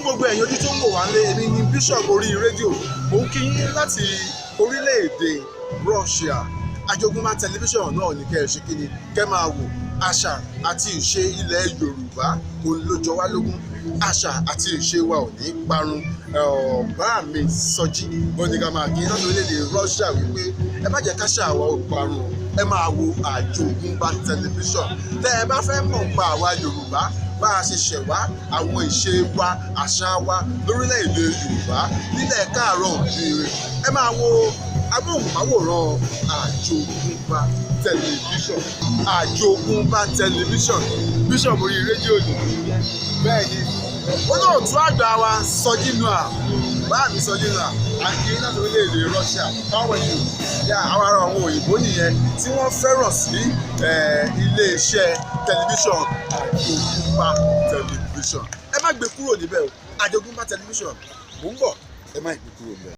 Gbogbo ẹ̀yin ojú tó ń wò wá nílé, èmi ni Bishop orí rédíò. Mò ń kí yín láti orílẹ̀-èdè Russia. Àjogúnbá Tẹlifíṣàn náà ní kẹ́ ẹ ṣe kíni, kẹ́ máa wò. Àṣà àti ìṣe ilẹ̀ Yorùbá òun ló jọ wá lógún. Àṣà àti ìṣe wa ò ní parun. Ọ̀bá mi Sọjí ó ní ká máa kí yín láti orílẹ̀-èdè Russia wípé ẹ má jẹ́ káṣà wa ó parun. Ẹ máa wo Àjogúnbá Tẹlifíṣàn. Tẹ́ ẹ bá fẹ́ mọ̀ nípa àwa Yorùbá, bá a ṣe ṣẹ̀ wá, àwọn ìṣe wa, àṣà wa lórílẹ̀‐èdè Yorùbá nílẹ̀ káàárọ̀ òjíire, ẹ máa wo amóhùnmáwòrán Àjogúnbá Tẹlifíṣàn. Àjogúnbá Tẹlifíṣàn, Bishop orí rédíò nìyí. Bẹ́ẹ̀ ni olóòtú àgbà wa Sọjí Noah, bá mi Sọjí Noah, àti láti orílẹ̀-èdè Russia. How are you? Yà, àwọn ará àwọn òyìnbó nìyẹn tí wọ́n fẹ́ràn sí iléeṣẹ́ tẹlifíṣàn Àjogúnbá Tẹlifíṣàn. Ẹ má gbé kúrò níbẹ̀ o. Àjogúnbá Tẹlifíṣàn, mò ń bọ̀, ẹ má gbé kúrò níbẹ̀.